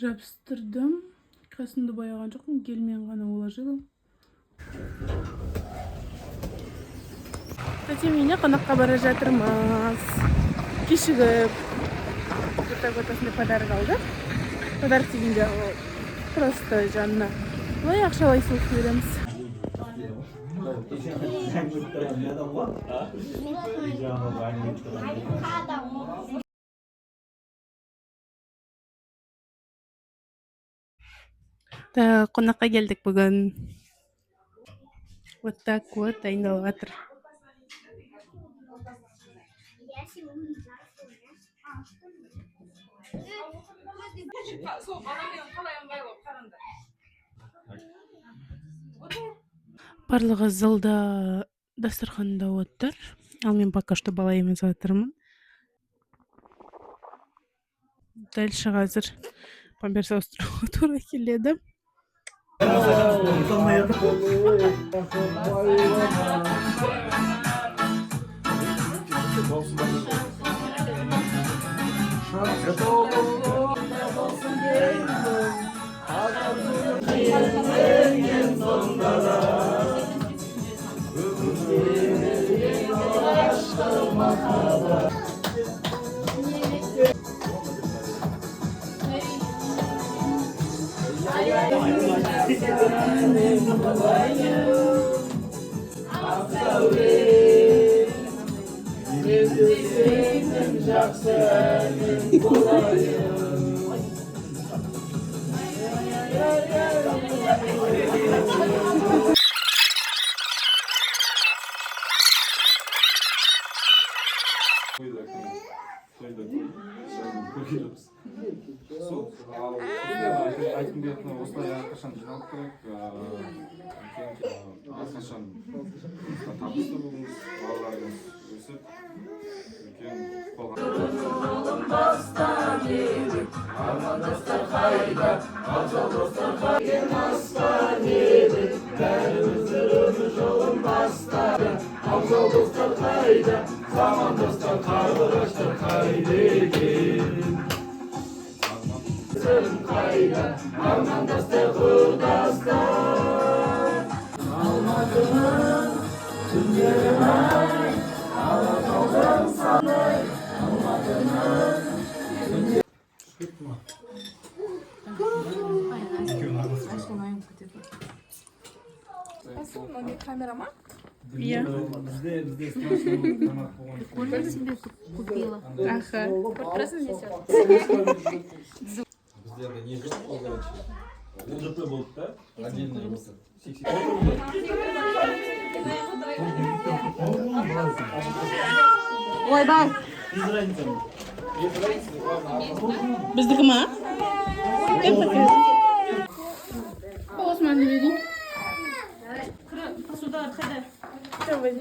Жабыстырдым. Қасымды бояған жоқпын, гельмен ғана уложила. Тәтем үйіне қонаққа бара жатырмыз. Кешігіп. Вот так вот осындай подарок алдық. Подарок дегенде, ол просто жанына. Былай ақшалай сыйлық береміз. Так, қонаққа келдік бүгін. Вот так вот дайындалып жатыр. Я сегодня. Сол баламен қалай ыңғайлы қараңдар. Барлығы залда дастарханда отыр. Ал мен пока что бала емізіп жатырмын. Дальше қазір памперс ауыстыруға тура келеді. Сол, ал айтқым келетіні, осылай әрқашан жиналып тұрайық, үлкен, әрқашан табысты болыңыз, балаларыңыз өсіп үлкен болған. Камера ма? Иә. Бізде страшный тамақ болған. Прикольно себе тут купила. Аха. Бізде андай не жоқ қой, короче, УДП болды да, отдельный осы 80. Ойбай. Без разницы, без разницы, главное. Біздікі ма? Осман не берейін. Посудалар қайда? Все, возьми.